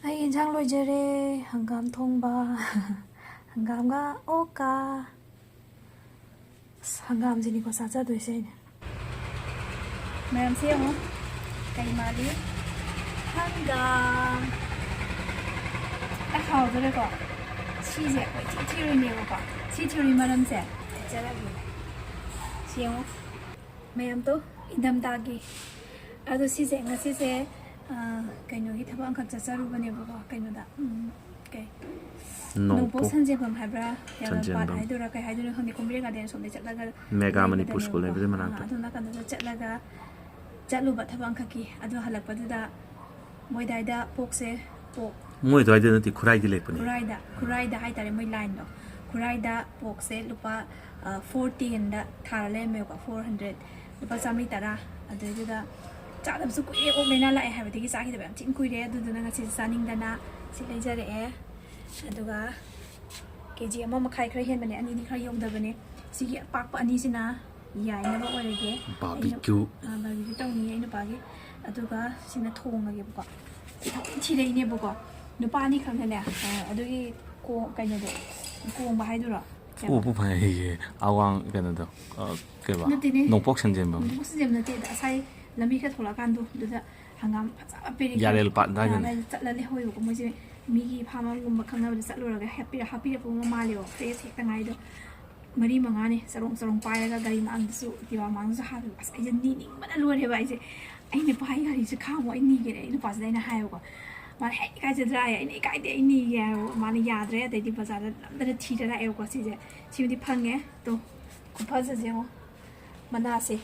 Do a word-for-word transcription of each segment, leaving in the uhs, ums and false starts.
ꯑꯩ ꯏꯟꯁꯥꯡ ꯂꯣꯏꯖꯔꯦ꯫ ꯍꯪꯒꯥꯝ ꯊꯣꯡꯕ, ꯍꯪꯒꯥꯝꯒ ꯑꯣꯛꯀ꯫ ꯑꯁ, ꯍꯪꯒꯥꯝꯁꯤꯅꯤꯀꯣ ꯆꯥꯖꯗꯣꯏꯁꯦ ꯑꯩꯅ꯫ ꯃꯌꯥꯝꯁꯦ ꯌꯦꯡꯉꯣ, ꯀꯩ ꯃꯥꯜꯂꯤ? ꯍꯪꯒꯥꯝ꯫ ꯇꯛ ꯍꯥꯎꯗꯣꯔꯦꯀꯣ꯫ ꯁꯤꯁꯦ ꯑꯩꯈꯣꯏ ꯊꯤ ꯊꯤꯔꯣꯏꯅꯦꯕꯀꯣ꯫ ꯁꯤ ꯊꯤꯔꯣꯏ ꯃꯔꯝꯁꯦ ꯍꯥꯏꯖꯔꯛꯑꯒꯦ꯫ ꯁꯤ ꯌꯦꯡꯉꯣ꯫ ꯃꯌꯥꯝꯗꯣ ꯏꯪꯊꯝꯊꯥꯒꯤ꯫ ꯑꯗꯣ ꯁꯤꯁꯦ ꯉꯁꯤꯁꯦ, ꯑ, ꯀꯩꯅꯣꯒꯤ ꯊꯕꯛ ꯑꯃꯈꯛ ꯆꯠꯆꯔꯨꯕꯅꯦꯕꯀꯣ, ꯀꯩꯅꯣꯗ, ꯎꯝ, ꯀꯩ, ꯅꯣꯡꯄꯣꯛ ꯅꯣꯡꯄꯣꯛ ꯁꯟꯖꯦꯟꯐꯝ ꯍꯥꯏꯕ꯭ꯔꯥ, ꯌꯥꯝꯅ ꯄꯥꯠ ꯁꯟꯖꯦꯟꯐꯝ꯫ ꯍꯥꯏꯗꯣꯏꯔꯥ, ꯀꯩ ꯍꯥꯏꯗꯣꯏꯅꯣ ꯈꯪꯗꯦ, ꯀꯨꯝꯕꯤꯔꯩ ꯒꯥꯔꯗꯦꯟ ꯑꯁꯣꯝꯗꯩ ꯆꯠꯂꯒ ꯃꯦꯒꯥ ꯃꯅꯤꯄꯨꯔ ꯁ꯭ꯀꯨꯜ ꯂꯩꯕꯗꯣ꯫ ꯂꯩꯕꯗꯨꯒꯤ ꯑ, ꯃꯅꯥꯛꯇ꯫ ꯑꯗꯣꯝ ꯅꯥꯀꯟꯗꯨꯗ ꯆꯠꯂꯒ ꯆꯠꯂꯨꯕ ꯊꯕꯛ ꯑꯃꯈꯛꯀꯤ꯫ ꯑꯗꯣ ꯍꯜꯂꯛꯄꯗꯨꯗ ꯃꯣꯏ ꯑꯗꯥꯏꯗ ꯄꯣꯛꯁꯦ, ꯄꯣꯛ ꯃꯣꯏ ꯑꯗꯨꯋꯥꯏꯗ ꯅꯠꯇꯦ, ꯈꯨꯔꯥꯏꯗ ꯂꯦꯛꯄꯅꯦ꯫ ꯈꯨꯔꯥꯏꯗ, ꯈꯨꯔꯥꯏꯗ ꯍꯥꯏꯇꯥꯔꯦ, ꯃꯣꯏ ꯂꯥꯏꯟꯗꯣ꯫ ꯈꯨꯔꯥꯏꯗ ꯄꯣꯛꯁꯦ ꯂꯨꯄꯥ, ꯑ, ꯐꯣꯔ ꯇꯦꯟꯗ ꯊꯥꯔ ꯂꯩꯔꯝꯃꯦꯕꯀꯣ, ꯐꯣꯔ ꯍꯟꯗ꯭ꯔꯦꯠ, ꯂꯨꯄꯥ ꯆꯥꯝꯃꯔꯤ ꯇꯔꯥ꯫ ꯑꯗꯨꯗꯨꯗ ꯆꯥꯗꯕꯁꯨ ꯀꯨꯏꯔꯦ, ꯑꯣꯛ ꯂꯥꯏꯅꯥ ꯂꯥꯛꯑꯦ ꯍꯥꯏꯕꯗꯒꯤ ꯆꯥꯈꯤꯗꯕ ꯌꯥꯝ ꯊꯤꯅ ꯀꯨꯏꯔꯦ꯫ ꯑꯗꯨꯗꯨꯅ ꯉꯁꯤꯁꯦ ꯆꯥꯅꯤꯡꯗꯅ ꯁꯤ ꯂꯩꯖꯔꯛꯑꯦ꯫ ꯑꯗꯨꯒ ꯀꯦ ꯖꯤ ꯑꯃ ꯃꯈꯥꯏ ꯈꯔ ꯍꯦꯟꯕꯅꯦ, ꯑꯅꯤꯗꯤ ꯈꯔ ꯌꯧꯗꯕꯅꯦ꯫ ꯁꯤꯒꯤ ꯑꯄꯥꯛꯄ ꯑꯅꯤꯁꯤꯅ ꯌꯥꯏꯅꯕ ꯑꯣꯏꯔꯒꯦ꯫ ꯕꯥꯔꯕꯤꯀ꯭ꯌꯨ꯫ ꯑꯩꯅ, ꯑ, ꯕꯥꯔꯕꯤꯀ꯭ꯌꯨ ꯇꯧꯅꯤꯡꯉꯦ ꯑꯩ ꯅꯨꯄꯥꯒꯤ꯫ ꯑꯗꯨꯒ ꯁꯤꯅ ꯊꯣꯡꯉꯒꯦꯕꯀꯣ꯫ ꯊꯤꯔꯛꯏꯅꯦꯕꯀꯣ꯫ ꯅꯨꯄꯥ ꯑꯅꯤꯈꯛꯅꯅꯦ, ꯑ, ꯑꯗꯨꯒꯤ ꯀꯣ-, ꯀꯩꯅꯣꯗꯣ, ꯀꯣꯡꯕ ꯍꯥꯏꯗꯣꯏꯔꯣ? ꯀꯩꯕ? ꯑꯣꯄꯨ ꯐꯥꯏꯌꯦ, ꯑꯋꯥꯡ ꯀꯩꯅꯣꯗꯣ, ꯑ, ꯀꯩꯕ? ꯅꯠꯇꯦꯅꯦ꯫ ꯅꯣꯡꯄꯣꯛ ꯁꯟꯖꯦꯟꯕꯝ꯫ ꯅꯣꯡꯄꯣꯛ ꯁꯟꯖꯦꯟꯕꯝ ꯅꯠꯇꯦ, ꯉꯁꯥꯏ ꯂꯝꯕꯤ ꯈꯔ ꯊꯣꯛꯂꯛꯑꯀꯥꯟꯗꯣ, ꯑꯗꯨꯗ ꯍꯪꯒꯥꯝ ꯐꯖꯕ ꯄꯦꯔꯦ ꯌꯥꯔꯦꯜ ꯄꯥꯠ ꯑꯗꯥꯏꯗꯅꯦ꯫ ꯑꯗꯥꯏꯗ ꯆꯠꯂ ꯂꯩꯍꯧꯋꯦꯕꯀꯣ꯫ ꯃꯣꯏꯁꯦ ꯃꯤꯒꯤ ꯐꯥꯔꯝꯒꯨꯝꯕ ꯈꯪꯅꯕꯗ ꯆꯠꯂꯨꯔꯒ ꯍꯥꯞꯄꯤꯔ-, ꯍꯥꯞꯄꯤꯔꯛꯄ ꯑꯃ ꯃꯥꯜꯂꯦꯕ, ꯐ꯭ꯔꯦꯁ ꯍꯦꯛꯇ ꯉꯥꯏꯗꯣ꯫ ꯃꯔꯤ ꯃꯉꯥꯅꯦ ꯆꯔꯣꯡ ꯆꯔꯣꯡ ꯄꯥꯏꯔꯒ ꯒꯥꯔꯤ ꯃꯥꯡꯗꯁꯨ, ꯑꯦꯛꯇꯤꯚꯥ ꯃꯥꯡꯗꯁꯨ ꯍꯥꯞꯄꯦꯕ꯫ ꯑꯁ, ꯑꯩꯁꯦ ꯅꯤꯅꯤꯡꯕꯅ ꯂꯣꯏꯔꯦꯕ ꯑꯩꯁꯦ꯫ "ꯑꯩ ꯅꯨꯄꯥꯒꯤ ꯒꯥꯔꯤꯁꯦ ꯈꯥꯝꯃꯣ, ꯑꯩ ꯅꯤꯒꯦꯅꯦ", ꯑꯩ ꯅꯨꯄꯥꯁꯤꯗ ꯑꯩꯅ ꯍꯥꯏꯌꯦꯕꯀꯣ꯫ ꯃꯥꯅ, "ꯍꯦ, ꯏꯀꯥꯏꯖꯗ꯭ꯔꯥ?" ꯍꯥꯏꯌꯦ꯫ ꯑꯩꯅ, "ꯏꯀꯥꯏꯗꯦ, ꯑꯩ ꯅꯤꯒꯦ" ꯍꯥꯏꯌꯦꯕ꯫ ꯃꯥꯅ ꯌꯥꯗ꯭ꯔꯦ, ꯑꯗꯩꯗꯤ ꯕꯖꯥꯔꯗ ꯅꯝꯗꯅ ꯊꯤꯔ ꯂꯥꯛꯑꯦꯕꯀꯣ꯫ ꯁꯤꯁꯦ, ꯁꯤꯃꯗꯤ ꯐꯪꯉꯦ꯫ ꯇꯣ, ꯈꯨꯐꯖꯁꯦ ꯌꯦꯡꯉꯣ, ꯃꯅꯥꯁꯦ꯫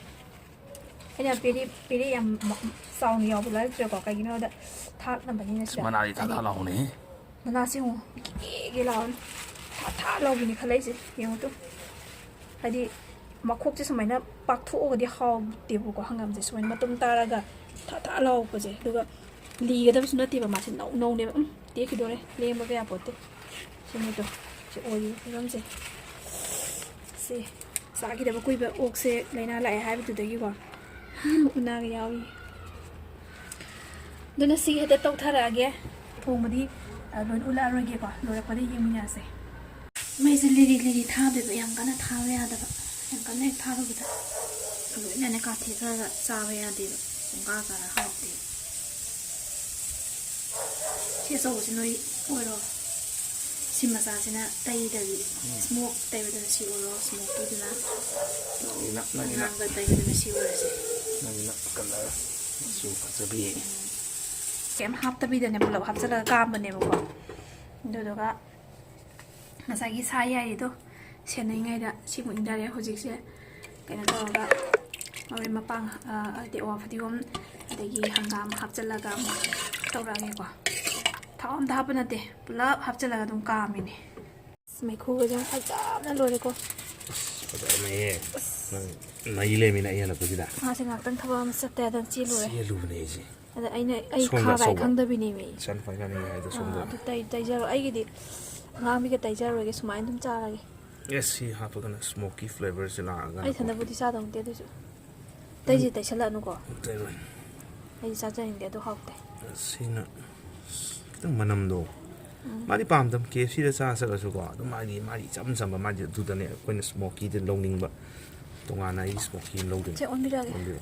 ꯑꯩꯅ ꯄꯦꯔꯤ, ꯄꯦꯔꯤ ꯌꯥꯝ ꯃ-, ꯆꯥꯎꯅ ꯌꯥꯎꯕ ꯂꯩꯔꯛꯇ꯭ꯔꯦꯀꯣ, ꯀꯩꯒꯤꯅꯣ ꯍꯥꯏꯗ ꯊꯥꯛꯅꯕꯅꯤꯅ ꯁꯤꯗ꯫ ꯃꯅꯥꯗꯤ ꯊꯥ ꯊꯥ ꯍꯥꯏꯗꯤ ꯂꯥꯎꯕꯅꯦꯍꯦ꯫ ꯃꯅꯥꯁꯦ ꯌꯦꯡꯉꯣ, ꯒꯦ ꯒꯦ ꯂꯥꯎꯔꯅꯤ꯫ ꯊꯥ ꯊꯥ ꯂꯥꯎꯕꯤꯅꯤ ꯈꯜꯂꯛꯏꯁꯦ, ꯌꯦꯡꯉꯣ ꯇꯨ꯫ ꯍꯥꯏꯗꯤ ꯃꯈꯣꯛꯁꯦ ꯁꯨꯃꯥꯏꯅ ꯄꯥꯛꯊꯣꯛꯑꯒꯗꯤ ꯍꯥꯎꯗꯦꯕꯀꯣ, ꯍꯪꯒꯥꯝꯁꯦ ꯁꯨꯃꯥꯏꯅ ꯃꯇꯨꯝ ꯇꯥꯔꯒ ꯊꯥ ꯊꯥ ꯂꯥꯎꯕꯁꯦ꯫ ꯑꯗꯨꯒ ꯂꯤꯒꯗꯕꯁꯨ ꯅꯠꯇꯦꯕ, ꯃꯥꯁꯦ ꯅꯧ ꯅꯧꯅꯦꯕ꯫ ꯎꯝ, ꯇꯦꯛꯈꯤꯗꯣꯔꯦ, ꯂꯦꯡꯕꯒ ꯌꯥꯄꯣꯠꯇꯦ꯫ ꯁꯤꯅꯤꯗꯣ, ꯁꯤ ꯑꯣꯏꯔꯤꯕ ꯐꯤꯕꯝꯁꯦ꯫ ꯁꯤ ꯆꯥꯈꯤꯗꯕ ꯀꯨꯏꯕ ꯑꯣꯛꯁꯦ ꯂꯥꯏꯅꯥ ꯂꯥꯛꯑꯦ ꯍꯥꯏꯕꯗꯨꯗꯒꯤꯀꯣ, ꯎꯅꯥꯒ ꯌꯥꯎꯔꯤ꯫ ꯑꯗꯨꯅ ꯁꯤ ꯍꯦꯛꯇ ꯇꯧꯊꯔꯛꯑꯒꯦ꯫ ꯊꯣꯡꯕꯗꯤ ꯂꯣꯏ ꯎꯠꯂꯛꯑꯔꯣꯏꯒꯦꯀꯣ, ꯂꯣꯏꯔꯛꯄꯗ ꯌꯦꯡꯃꯤꯟꯅꯔꯁꯦ꯫ ꯃꯩꯁꯦ ꯂꯤꯔꯤ ꯂꯤꯔꯤ ꯊꯥꯗꯣꯏꯕ, ꯌꯥꯝ ꯀꯟꯅ ꯊꯥꯕ ꯌꯥꯗꯕ꯫ ꯌꯥꯝ ꯀꯟꯅ ꯍꯦꯛ ꯊꯥꯔꯨꯕꯗ ꯂꯣꯏꯅꯅꯦ ꯀꯥꯊꯦꯛꯈ꯭ꯔꯒ ꯆꯥꯕ ꯌꯥꯗꯦꯕ, ꯄꯨꯡꯀꯥ ꯀꯥꯔ ꯍꯥꯎꯇꯦ꯫ ꯁꯤ ꯑꯆꯧꯕꯁꯤ ꯅꯣꯏ ꯑꯣꯏꯔꯣ꯫ ꯁꯤ ꯃꯆꯥꯁꯤꯅ ꯇꯩꯗꯕꯤ, ꯁ꯭ꯃꯣꯛ ꯇꯩꯕꯗꯨꯅ ꯁꯤ ꯑꯣꯏꯔꯣ, ꯁ꯭ꯃꯣꯛꯀꯤꯗꯨꯅ꯫ ꯅꯪꯒꯤꯅ, ꯅꯪꯒꯤꯅ, ꯑꯉꯥꯡꯕ ꯇꯩꯕꯗꯨꯅ ꯁꯤ ꯑꯣꯏꯔꯁꯦ꯫ ꯅꯪꯒꯤꯅ ꯀꯂꯔ ꯃꯆꯨ ꯐꯖꯕꯤ꯫ ꯀꯩꯝ ꯍꯥꯞꯇꯕꯤꯗꯅꯦ ꯄꯨꯂꯞ ꯍꯥꯞꯆꯤꯜꯂꯒ ꯀꯥꯝꯕꯅꯦꯕꯀꯣ꯫ ꯑꯗꯨꯗꯨꯒ ꯉꯁꯥꯏꯒꯤ ꯁꯥ ꯌꯥꯏꯔꯤꯗꯣ ꯁꯦꯟꯅꯔꯤꯉꯩꯗ ꯁꯤꯃꯨꯛ ꯏꯪꯊꯔꯦ꯫ ꯍꯧꯖꯤꯛꯁꯦ ꯀꯩꯅꯣ ꯇꯧꯔꯒ ꯃꯔꯣꯏ ꯃꯄꯥꯡ, ꯑ, ꯍꯥꯏꯗꯤ ꯑꯋꯥ ꯐꯗꯤꯒꯣꯝ ꯑꯗꯒꯤ ꯍꯪꯒꯥꯝ ꯍꯥꯞꯆꯤꯜꯂꯒ ꯑꯃꯨꯛ ꯇꯧꯔꯛꯑꯒꯦꯀꯣ꯫ ꯊꯥꯎ ꯑꯝꯇ ꯍꯥꯞꯄ ꯅꯠꯇꯦ, ꯄꯨꯂꯞ ꯍꯥꯞꯆꯤꯜꯂꯒ ꯑꯗꯨꯝ ꯀꯥꯝꯃꯤꯅꯦ꯫ ꯑꯁ, ꯃꯩꯈꯨꯒꯁꯦ ꯌꯥꯝ ꯐꯖꯅ ꯂꯣꯏꯔꯦꯀꯣ꯫ ꯑꯁ, ꯐꯖꯔꯝꯃꯦꯍꯦ꯫ ꯑꯁ꯫ ꯅꯪ ꯃꯩ ꯂꯩꯃꯤꯅ ꯑꯩ ꯍꯜꯂꯛꯄꯁꯤꯗ꯫ ꯃꯥꯁꯦ ꯉꯥꯛꯇꯪ ꯊꯕꯛ ꯑꯃ ꯆꯠꯇꯦ ꯍꯥꯏꯗꯅ ꯆꯦꯜꯂꯨꯔꯦ꯫ ꯆꯦꯜꯂꯨꯕꯅꯦ ꯑꯩꯁꯦ꯫ ꯑꯗ ꯑꯩꯅ, ꯑꯩ ꯁꯣꯝꯗ ꯈꯥ ꯀꯥꯏ ꯑꯆꯧꯕ꯫ ꯈꯪꯗꯕꯤꯅꯦꯃꯤ꯫ ꯏꯆꯥ ꯅꯨꯄꯥ ꯏꯕꯥꯅꯤ ꯍꯥꯏꯗꯣ ꯑꯥ, ꯁꯣꯝꯗ꯫ ꯑꯗꯨ ꯇꯩ-, ꯇꯩꯖꯔꯣ꯫ ꯑꯩꯒꯤꯗꯤ ꯑꯉꯥꯡꯕꯤꯒ ꯇꯩꯖꯔꯣꯏꯒꯦ, ꯁꯨꯃꯥꯏꯅ ꯑꯗꯨꯝ ꯆꯥꯔꯒꯦ꯫ ꯑꯦꯁ, ꯁꯤ ꯍꯥꯞꯄꯒꯅ smoky flavourꯁꯦ ꯂꯥꯛꯑꯒꯅ ꯑꯩ ꯏꯊꯟꯗꯕꯨꯗꯤ ꯆꯥꯗꯧ ꯅꯠꯇꯦ ꯑꯗꯨꯏꯁꯨ꯫ ꯇꯩꯁꯤ ꯇꯩꯁꯜꯂꯛꯑꯅꯨꯀꯣ꯫ ꯇꯩꯔꯣꯏ꯫ ꯑꯩꯗꯤ ꯆꯥꯖꯅꯤꯡꯗꯦ, ꯑꯗꯨ ꯍꯥꯎꯇꯦ꯫ ꯁꯤꯅ ꯈꯤꯇꯪ ꯃꯅꯝꯗꯣ꯫ ꯎꯝ꯫ ꯃꯥꯗꯤ ꯄꯥꯝꯗꯕ, KFCꯗ ꯆꯥ ꯆꯠꯂꯁꯨꯀꯣ, ꯑꯗꯨꯝ ꯃꯥꯗꯤ, ꯃꯥꯗꯤ ꯏꯆꯝ ꯆꯝꯕ, ꯃꯥꯗꯤ ꯑꯗꯨꯗꯅꯦ ꯑꯩꯈꯣꯏꯅ smokyꯗ ꯂꯧꯅꯤꯡꯕ꯫ ꯇꯣꯉꯥꯟꯅ ꯑꯩ smoky ꯑꯃ ꯂꯧꯗꯣꯏꯅꯤ꯫ ꯁꯦ, ꯑꯣꯟꯕꯤꯔꯛꯑꯒꯦ꯫ ꯑꯣꯟꯕꯤꯔꯣ꯫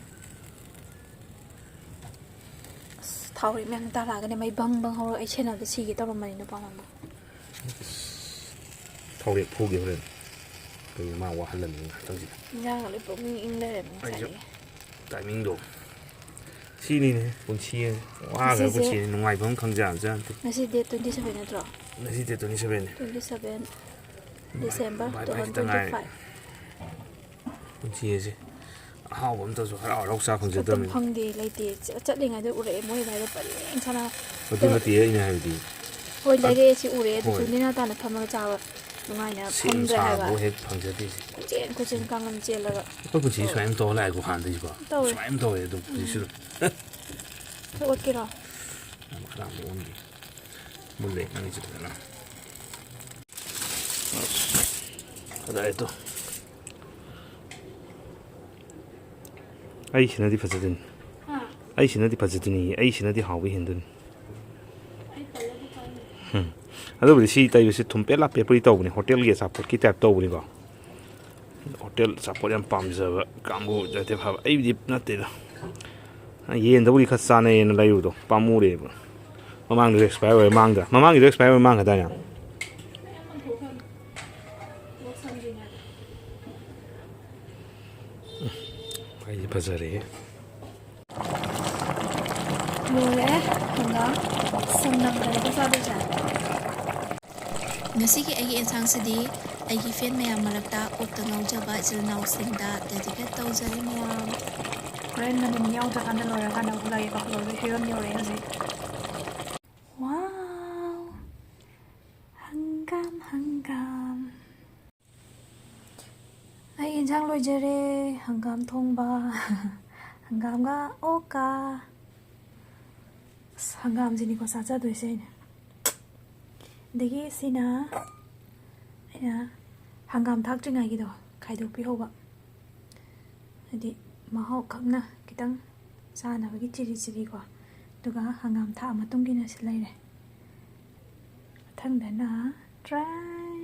ꯑꯁ, ꯊꯥꯎꯔꯦꯛ ꯃꯌꯥꯝ ꯇꯥꯔꯛꯑꯒꯅꯦ ꯃꯩ ꯕꯪ ꯕꯪ ꯍꯧꯔꯒ ꯑꯩ ꯁꯦꯟꯅꯕꯗ ꯁꯤꯒꯦ ꯇꯧꯔꯝꯕꯅꯤ ꯅꯨꯄꯥ ꯅꯪꯕꯨ꯫ ꯊꯥꯎꯔꯦꯛ ꯐꯨꯒꯦ ꯍꯣꯔꯦꯟ꯫ ꯀꯩꯅꯣ ꯃꯥ ꯋꯥꯍꯜꯂꯅꯤ ꯉꯥꯏꯍꯥꯛꯇꯪꯁꯤꯗ꯫ ꯏꯟꯖꯥꯡꯒ ꯂꯣꯏ ꯄꯨꯛꯅꯤꯡ ꯏꯪ ꯂꯩꯔꯝꯃꯤ ꯑꯩꯁꯨ ꯉꯁꯥꯏꯗꯒꯤ꯫ Timingꯗꯣ꯫ ꯁꯤꯅꯤꯅꯦ ꯄꯨꯟꯁꯤ ꯍꯥꯏꯁꯦ꯫ ꯋꯥꯈ꯭ꯔ ꯉꯁꯤꯁꯦ ꯄꯨꯟꯁꯤꯅꯤ, ꯅꯨꯡꯉꯥꯏꯕ ꯑꯃ ꯈꯪꯖꯕꯖꯥꯠ ꯅꯠꯇꯦ꯫ ꯉꯁꯤ date twenty seven ꯅꯠꯇ꯭ꯔꯣ? ꯉꯁꯤ date twenty seven꯫ Twenty seven ꯅꯨꯡꯉꯥꯏ-, December ꯅꯨꯡꯉꯥꯏꯕ ꯈꯤꯇꯪ ꯉꯥꯏꯔꯦ꯫ Twenty twenty-five꯫ ꯄꯨꯟꯁꯤ ꯍꯥꯏꯁꯦ ꯑꯍꯥꯎꯕ ꯑꯝꯇꯁꯨ ꯍꯔꯥꯎ ꯍꯔꯥꯎ ꯆꯥ ꯑꯝꯇ ꯐꯪꯖꯗꯕꯅꯤ꯫ ꯐꯪꯗꯦ, ꯂꯩꯇꯦ꯫ ꯆ-, ꯆꯠꯂꯤꯉꯩꯗ ꯎꯔꯛꯑꯦ ꯃꯣꯏ ꯑꯗꯨꯋꯥꯏꯗ ꯄꯔꯦꯡ ꯁꯥꯅ꯫ ꯑꯗꯨ ꯅꯠꯇꯦ ꯑꯩꯅ ꯍꯥꯏꯕꯗꯤ꯫ ꯍꯣꯏ, ꯑ-, ꯂꯩꯔꯛꯑꯦ, ꯁꯤ ꯎꯔꯦ, ꯑꯗꯨꯁꯨ ꯍꯣꯏ꯫ ꯅꯦꯅꯥ ꯇꯥꯅ ꯐꯝꯃꯒ ꯆꯥꯕ ꯅꯨꯡꯉꯥꯏꯅ ꯁꯦꯝ ꯐꯝꯗ꯭ꯔꯦ ꯍꯥꯏꯕ꯫ ꯁꯥꯕꯕꯨ ꯍꯦꯛ ꯐꯪꯖꯗꯦ꯫ ꯀꯣꯏꯆꯦꯟ ꯀꯣꯏꯆꯦꯟ ꯀꯥꯡꯂꯝ ꯆꯦꯜꯂꯒ꯫ ꯑꯩꯈꯣꯏ ꯄꯨꯟꯁꯤ ꯇꯧꯋꯦ꯫ ꯁꯨꯃꯥꯏꯅ ꯇꯧꯔ ꯂꯥꯛꯑꯦꯀꯣ ꯍꯥꯟꯅꯗꯒꯤꯀꯣ꯫ ꯇꯧꯋꯦ꯫ ꯁꯨꯃꯥꯏꯅ ꯇꯧꯋꯦ ꯑꯗꯨꯝ ꯎꯝ꯫ ꯍꯧꯖꯤꯛꯁꯨ ꯑꯗꯨꯝ꯫ ꯈꯔ ꯑꯣꯠꯀꯦꯔꯣ? ꯈꯔ ꯑꯃꯨꯛ ꯑꯣꯟꯒꯦ꯫ ꯃꯨꯜꯂꯦ ꯅꯪꯒꯤꯁꯦ ꯐꯖꯅ꯫ ꯑꯁ, ꯐꯖꯔꯦ ꯇꯨ꯫ ꯑꯩꯁꯤꯅꯗꯤ ꯐꯖꯗꯣꯏꯅꯤ꯫ ꯍꯥ? ꯑꯩꯁꯤꯅꯗꯤ ꯐꯖꯗꯣꯏꯅꯤ꯫ ꯑꯩꯁꯤꯅꯗꯤ ꯍꯥꯎꯕ ꯍꯦꯟꯗꯣꯏꯅꯤ꯫ ꯎꯝ꯫ ꯑꯗꯨꯕꯨꯗꯤ ꯁꯤ ꯇꯩꯕꯁꯦ ꯊꯨꯝ ꯄꯦꯠꯂꯥ ꯄꯦꯠꯄꯨꯗꯤ ꯇꯧꯕꯅꯤ, ꯍꯣꯇꯦꯜꯒꯤ ꯑꯆꯥꯄꯣꯠꯀꯤ ꯇꯥꯏꯞ ꯇꯧꯕꯅꯤꯀꯣ꯫ ꯍꯣꯇꯦꯜ ꯑꯆꯥꯄꯣꯠ ꯌꯥꯝ ꯄꯥꯝꯖꯕ ꯀꯥꯡꯕꯨ ꯅꯠꯇꯦ ꯐꯕ, ꯑꯩꯕꯨꯗꯤ ꯅꯠꯇꯦꯗ꯫ ꯌꯦꯟꯗꯕꯨꯗꯤ ꯈꯔ ꯆꯥꯅꯩꯌꯦꯅ ꯂꯩꯔꯨꯕꯗꯣ ꯄꯥꯝꯃꯨꯔꯦꯕ꯫ ꯃꯃꯥꯡꯗꯁꯨ ꯑꯦꯛꯁꯄꯥꯌꯔ ꯑꯣꯏꯔ ꯃꯥꯡꯗ꯭ꯔꯥ? ꯃꯃꯥꯡꯒꯤꯁꯨ ꯑꯦꯛꯁꯄꯥꯌꯔ ꯑꯣꯏꯔ ꯃꯥꯡꯒꯗꯥꯏꯅꯦ? ꯑꯩꯗꯤ ꯐꯖꯔꯦꯍꯦ꯫ ꯂꯣꯏꯔꯦ ꯍꯪꯒꯥꯝ꯫ ꯁꯪ ꯅꯝꯗꯅꯕ ꯆꯥꯗꯣꯏꯁꯦ꯫ ꯉꯁꯤꯒꯤ ꯑꯩꯒꯤ ꯑꯦꯟꯁꯥꯡꯁꯤꯗꯤ ꯑꯩꯒꯤ ꯐꯦꯟ ꯃꯌꯥꯝ ꯃꯔꯛꯇ ꯑꯣꯛꯇ ꯉꯥꯎꯖꯕ ꯏꯆꯤꯜ ꯏꯅꯥꯎꯁꯤꯡꯗ ꯗꯦꯗꯤꯀꯦꯠ ꯇꯧꯖꯔꯤ ꯃꯌꯥꯝ꯫ ꯍꯣꯔꯦꯟ ꯃꯅꯤꯟ ꯌꯥꯎꯗ꯭ꯔꯀꯥꯟꯗ ꯂꯣꯏꯔꯀꯥꯟꯗ ꯎꯠꯂꯒꯦꯀꯣ꯫ ꯂꯣꯏꯕꯒꯤ ꯐꯤꯕꯝ ꯌꯧꯔꯛꯑꯦ ꯍꯧꯖꯤꯛ꯫ ꯋꯥꯎ! ꯍꯪꯒꯥꯝ, ꯍꯪꯒꯥꯝ꯫ ꯑꯩ ꯏꯟꯁꯥꯡ ꯂꯣꯏꯖꯔꯦ꯫ ꯍꯪꯒꯥꯝ ꯊꯣꯡꯕ꯫ ꯍꯪꯒꯥꯝꯒ ꯑꯣꯛꯀ꯫ ꯑꯁ, ꯍꯪꯒꯥꯝꯁꯤꯅꯤꯀꯣ ꯆꯥꯖꯗꯣꯏꯁꯦ ꯑꯩꯅ꯫ ꯑꯗꯒꯤ ꯁꯤꯅ ꯑꯩꯅ ꯍꯪꯒꯥꯝ ꯊꯥꯛꯇ꯭ꯔꯤꯉꯩꯒꯤꯗꯣ ꯈꯥꯏꯗꯣꯛꯄꯤꯍꯧꯕ꯫ ꯍꯥꯏꯗꯤ ꯃꯍꯥꯎ ꯈꯛꯅ ꯈꯤꯇꯪ ꯆꯥꯅꯕꯒꯤ ꯆꯤꯔꯤ ꯆꯤꯔꯤꯀꯣ꯫ ꯑꯗꯨꯒ ꯍꯪꯒꯥꯝ ꯊꯥꯛꯑ ꯃꯇꯨꯡꯒꯤꯅ ꯁꯤ ꯂꯩꯔꯦ꯫ ꯃꯊꯪꯗꯅ ꯇ꯭ꯔꯥꯏ꯫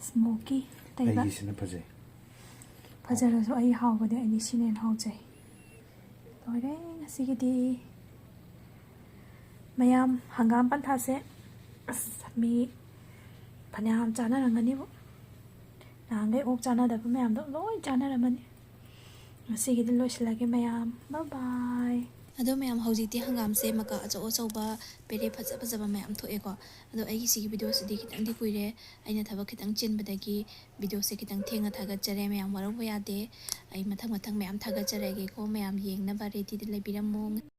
ꯁ꯭ꯃꯣꯀꯤ ꯇꯩꯕ꯫ ꯑꯩꯒꯤꯁꯤꯅ ꯐꯖꯩ꯫ ꯐꯖꯔꯁꯨ ꯑꯩ ꯍꯥꯎꯕꯗꯤ ꯑꯩꯗꯤ ꯁꯤꯅ ꯍꯦꯟꯅ ꯍꯥꯎꯖꯩ꯫ ꯂꯣꯏꯔꯦ ꯉꯁꯤꯒꯤꯗꯤ꯫ ꯃꯌꯥꯝ ꯍꯪꯒꯥꯝ ꯄꯟꯊꯥꯁꯦ ꯑꯁ ꯃꯤ ꯐꯅꯌꯥꯝ ꯆꯥꯅꯔꯝꯒꯅꯤꯕꯨ꯫ ꯅꯍꯥꯟꯈꯩ ꯑꯣꯛ ꯆꯥꯅꯗꯕ ꯃꯌꯥꯝꯗꯣ ꯂꯣꯏ ꯆꯥꯅꯔꯝꯃꯅꯤ꯫ ꯉꯁꯤꯒꯤꯗꯤ ꯂꯣꯏꯁꯤꯜꯂꯒꯦ ꯃꯌꯥꯝ꯫ ꯕꯥꯏ ꯕꯥꯏ꯫ ꯑꯗꯣ ꯃꯌꯥꯝ, ꯍꯧꯖꯤꯛꯇꯤ ꯍꯪꯒꯥꯝꯁꯦ ꯃꯀꯥ ꯑꯆꯧ ꯑꯆꯧꯕ ꯄꯦꯔꯦ ꯐꯖ ꯐꯖꯕ ꯃꯌꯥꯝ ꯊꯣꯛꯑꯦꯀꯣ꯫ ꯑꯗꯣ ꯑꯩꯒꯤ ꯁꯤꯒꯤ ꯚꯤꯗꯤꯑꯣꯁꯤꯗꯤ ꯈꯤꯇꯪꯗꯤ ꯀꯨꯏꯔꯦ, ꯑꯩꯅ ꯊꯕꯛ ꯈꯤꯇꯪ ꯆꯤꯟꯕꯗꯒꯤ ꯚꯤꯗꯤꯑꯣꯁꯦ ꯈꯤꯇꯪ ꯊꯦꯡꯅ ꯊꯥꯒꯠꯆꯔꯦ꯫ ꯃꯌꯥꯝ ꯋꯥꯔꯧꯕ ꯌꯥꯗꯦ, ꯑꯩ ꯃꯊꯪ ꯃꯊꯪ ꯃꯌꯥꯝ ꯊꯥꯒꯠꯆꯔꯛꯑꯒꯦꯀꯣ꯫ ꯃꯌꯥꯝ ꯌꯦꯡꯅꯕ ꯔꯦꯗꯤꯗ ꯂꯩꯕꯤꯔꯝꯃꯣ꯫